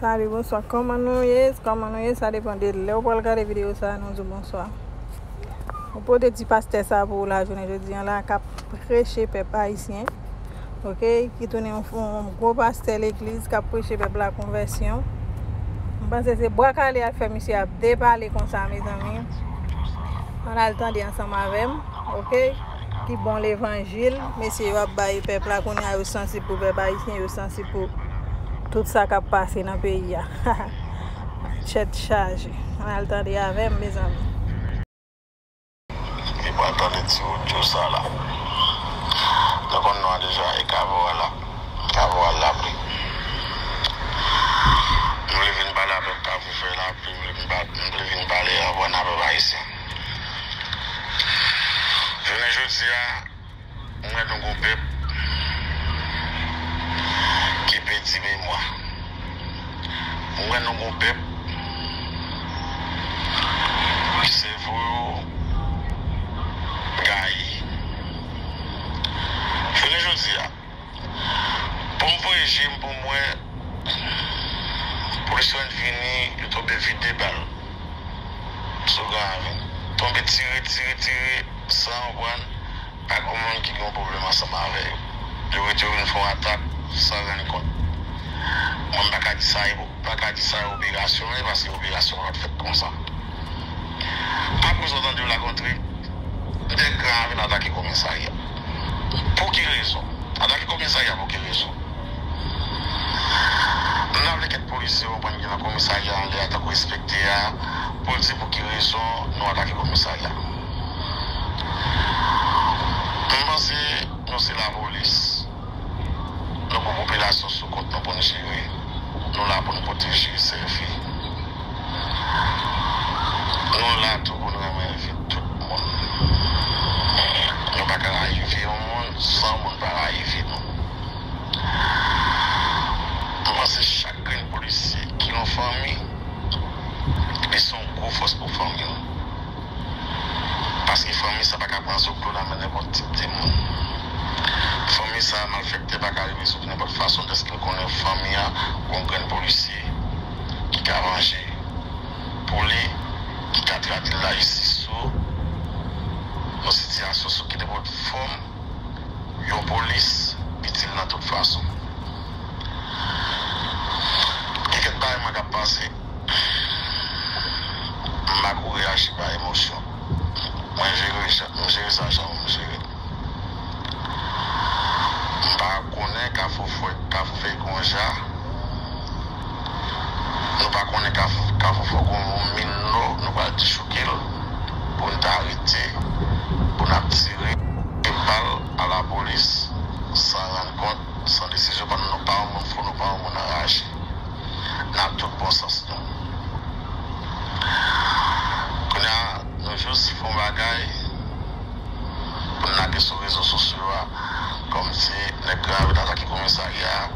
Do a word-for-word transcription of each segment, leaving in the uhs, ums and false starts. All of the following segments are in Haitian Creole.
Salut, bonswa. Kòman nou ye? Kòman nou ye? Sa depann de lè ou pral gade videyo sa a, nou di w bonswa. Ou pote ti pastè sa pou ou la jounen jodi an la, k ap preche pèp ayisyen. Oke, ki tounen yon, yon gwo pastè legliz k ap preche pèp la konvèsyon. M panse se bwa kale al fè misye ap depale konsa, mezanmi. Ann al tande ansanm avè m, oke? Ki bon levanjil mesye yo ap bay pèp la kounye a, yo sansib pou pèp ayisyen, yo sansib pou tout sa k ap pase nan peyi a. Tèt chaje. Ann al tande avè m, mezanmi. Li pral tande ti odyo sa la. Nou konn non an deja, e Kavo a la. Kavo a la vre. M vle vin pale avèk Kavo fè la, m vle vin pa-, m vle vin pale avè n avèk ayisyen. Jounen jodi a, mwen nou gon pèp ki pèdi memwa. Mwen nou gon pèp ki sèvo yo gaye. Jounen jodi a, pou m voye je m pou m wè polis yo vini, yo tonbe vide bal sou Gran Ravin. Tonbe tire, tire, tire, san konprann. Pa gen moun ki gen yon pwoblèm ansanm avè yo. Yo rete yo vin fè yon atak san rann kont. Mwen, m pa ka di sa e, pa ka di sa e operasyon, men paske operasyon pa t fèt konsa. Apre sa, w tande yo la kontre, nèg Gran Ravin atake komisarya. Pou ki rezon? Atake komisarya pou ki rezon? M ta vle kèk polisye konprann ki nan komisarya anlè a, tankou enspektè a, pou l di pou ki rezon nou atake komisarya. M panse nou se lapolis. Nou pran popilasyon sou kont nou pou n jere. Nou la pou n pwoteje, sèvi. Nou la tou pou n renmen vi tout moun. Nou pa ka rayi vi yon moun san moun pa rayi vi nou. M panse chak grenn polisye ki nan fanmi, li se yon gwo fòs pou fanmi l. Paske fanmi sa pa ka pran zoklo nan men nenpòt tip de moun. Fanmi sa, malfektè pa ka rive sou nenpòt fason, dèske l konnen fanmi an gon grenn polisye ki ka vanje pou li, ki ka tradi lajistis sou yon sitiyasyon sou ki nenpòt fòm yon polis itil nan tout fason. Gen kèk bagay mwen k ap pase, m pa ko reyaji pa emosyon. Mwen jere jan, m jere sa jan m jere. M pa konnen Kafou fè, Kafou fè gonja. Nou pa konnen Kafou, Kafou fè gon min nò, nou pral dichouke l pou n ta rete, pou n ap tire bal a lapolis san rann kont, san desizyon pa nou. Nou pa yon moun fou, nou pa yon moun anraje. N ap tout bon sans nou. Kounye a, nou jis fè yon bagay pou n lage sou rezo sosyo a, kòmsi nèg Gran Ravin atake komisarya a,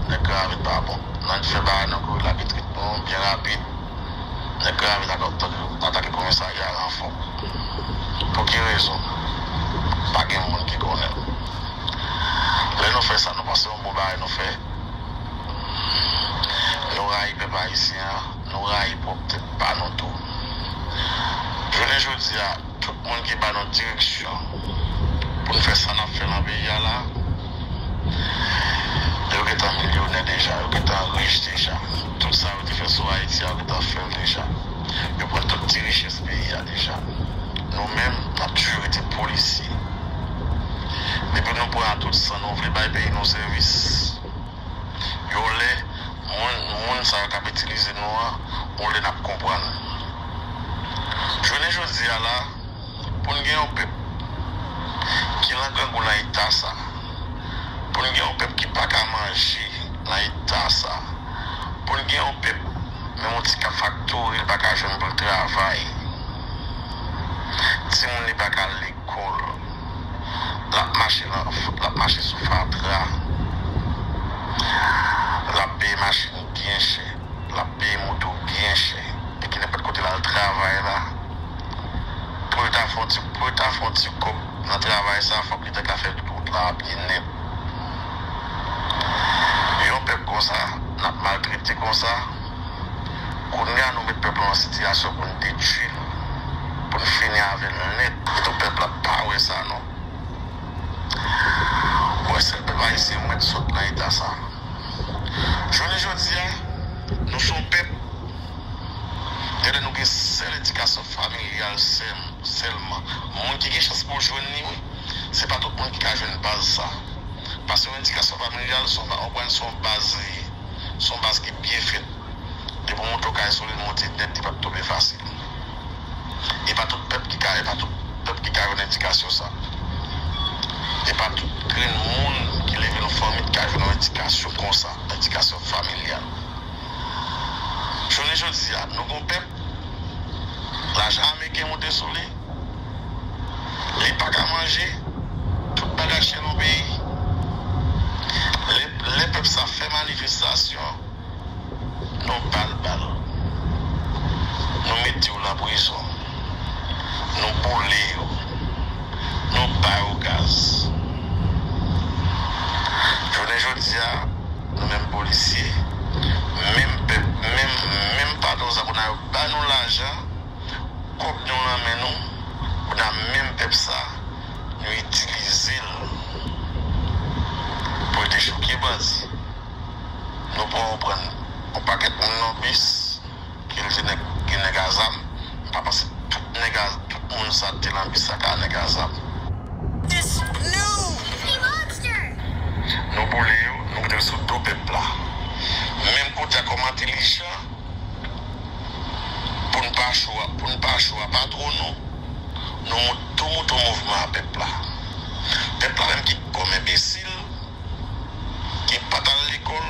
nèg Gran Ravin pa bon. Nan fè bagay nan kouri lage trik nou byen rapid, nèg Gran Ravin atake, atake komisarya a ranfò. Pou ki rezon? Pa gen moun ki konnen. Lè nou fè sa, nou panse yon bon bagay nou fè. Nou rayi pèp ayisyen an, nou rayi pwòp tèt pa nou tou. Jounen jodi a, tout moun ki ba nou direksyon pou n fè sa n ap fè nan peyi a la, yo gentan milyonè deja, yo gentan rich deja. Tout sa yo te fè sou Ayiti a, yo gentan fè l deja. Yo pran tout ti richès peyi a deja. Nou menm, n ap toujou rete polisye. Depi nou pran a tout san, nou vle bay peyi nou sèvis. Yon lè, moun, moun sa yo k ap itilize nou an, yon lè n ap konprann. Jounen jodi a la, pou n gen yon pèp ki nan grangou nan eta sa, pou n gen yon pèp ki pa ka manje nan eta sa, pou n gen yon pèp, menm yon ti kafaktori, li pa ka jwenn pou l travay. Timoun li pa ka al lekòl. L ap mache nan, l ap mache sou fatra. L ap peye machin byen chè. L ap peye moto byen chè. E ki nenpòt kote l al travay la, pou l ta fè yon ti, pou l ta fè yon ti kòb nan travay sa, fòk li ta ka fè tout wout la byen nèt. Yon pèp konsa, n ap maltrete konsa. Kounye a, nou met pèp la nan sitiyasyon pou n detwi l, pou n fini avè l nèt. Etou pèp la pa wè sa, non. Ou wè, sèl pèp ayisyen mèt sot nan eta sa. Jounen jodi a, nou se yon pèp, genlè nou gen sèl edikasyon familyal sèl, sèlman. Moun ki gen chans pou jwenn li, wi, se pa tout moun ki ka jwenn baz sa. Paske yon edikasyon familyal, se yon ba-, w konprann, se yon baz li ye. Se yon baz ki byen fèt. Depi w monte w kay solid, monte nèt, li p ap tonbe fasil. E pa tout pèp ki ka, e pa tout pèp ki ka jwenn edikasyon sa. E pa tout grenn moun ki leve nan fanmi ki ka jwenn yon edikasyon konsa, edikasyon familyal. Jounen jodi a, nou gon pèp, lajan ameriken monte sou li, li pa ka manje, tout bagay chè nan peyi. Lè, lè pèp sa fè manifestasyon, nou ba l bal. Nou mete yo nan prizon. Nou boule yo. Nou ba yo gaz. Jounen jodi a, nou menm polisye, menm pèp, menm, menm patwon sa kounye a yo ba nou lajan, kòb nou nan men nou, kounye a menm pèp sa, nou itilize l pou l dechouke bandi. Nou pran, pran yon pakèt moun nan bis, ki te nèg, ki nèg a zam. M pa panse tout nèg a, tout moun sa te nan bis sa ka nèg a zam. This new monster. Nou boule yo, nou mete l sou do pèp la. Menm kote a kòm entèlijan, pou n pa cho a, pou n pa cho a patwon nou, nou mout-, tou moute yon mouvman a pèp la. Pèp la menm ki kòm enbesil, ki pa t al lekòl,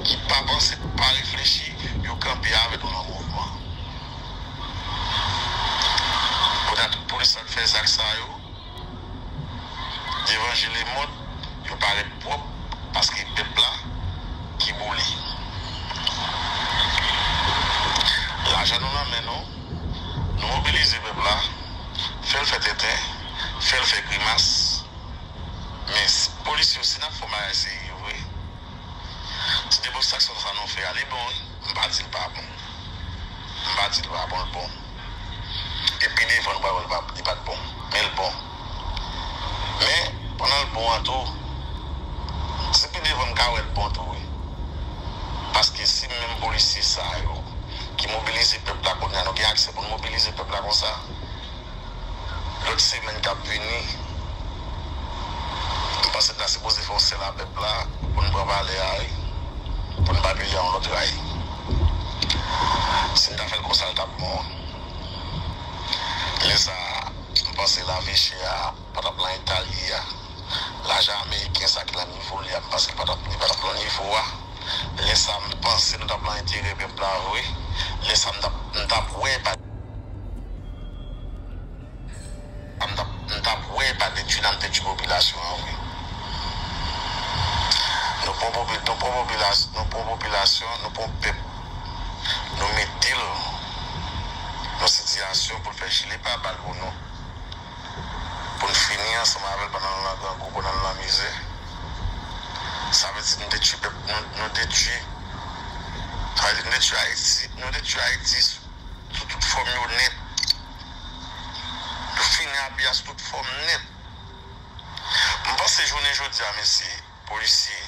ki pa panse, pa reflechi, yo kanpe avèk nou nan mouvman. Kounye a tout polis sa k fè zak sa yo, devan je lemond, yo parèt pwòp, paske pèp la ki boule. Lajan nou nan men nou, nou mobilize pèp la, fè l fè tenten, fè l fè grimas. Men si polisye yo, si n ap fè yon bagay serye vre, ti demonstrasyon sa nou fè a, li bon, wi. M pa di l pa bon. M pa di l pa bon, l bon. E pi devan, nou pral wè li pa, li pa t bon. Men l bon. Men, pandan l bon an tou, si pi devan, m ka wè l bon tou, wi. Paske si menm polisye sa yo, ki mobilize pèp la kounye a, nou gen aksè pou n mobilize pèp la konsa, lòt semèn k ap vini, m panse n ta sipoze fè yon sèl a pèp la pou n pran valè a, wi, pou n ba peyi a yon lòt ray. Si n ta fè l konsa, l t ap bon. Lè sa a, m panse lavi chè a pa t ap lan eta l ye a. Lajan ameriken sa ki lan nivo li a, m panse li pa t ap, li pa t ap lan nivo a. Lè sa a, m panse nou t ap lan enterè pèp la vre. Lè sa a, m t ap, m t ap wè pa M t ap, m t ap wè pa detwi n ap detwi popilasyon an vre. Nou pran popi-, nou pran popilas-, nou pran popilasyon, nou pran pèp. Nou mete l nan sitiyasyon pou l fè jile pa bal pou nou. Pou n fini ansanm avè l pandan l nan grangou, pandan l nan mizè. Sa vle di nou detwi pèp, nou, nou detwi, sa vle di nou detwi Ayiti, nou detwi Ayiti sou tout fòm yo nèt. Nou fini a pye a sou tout fòm nèt. M panse jounen jodi a, mesye, polisye,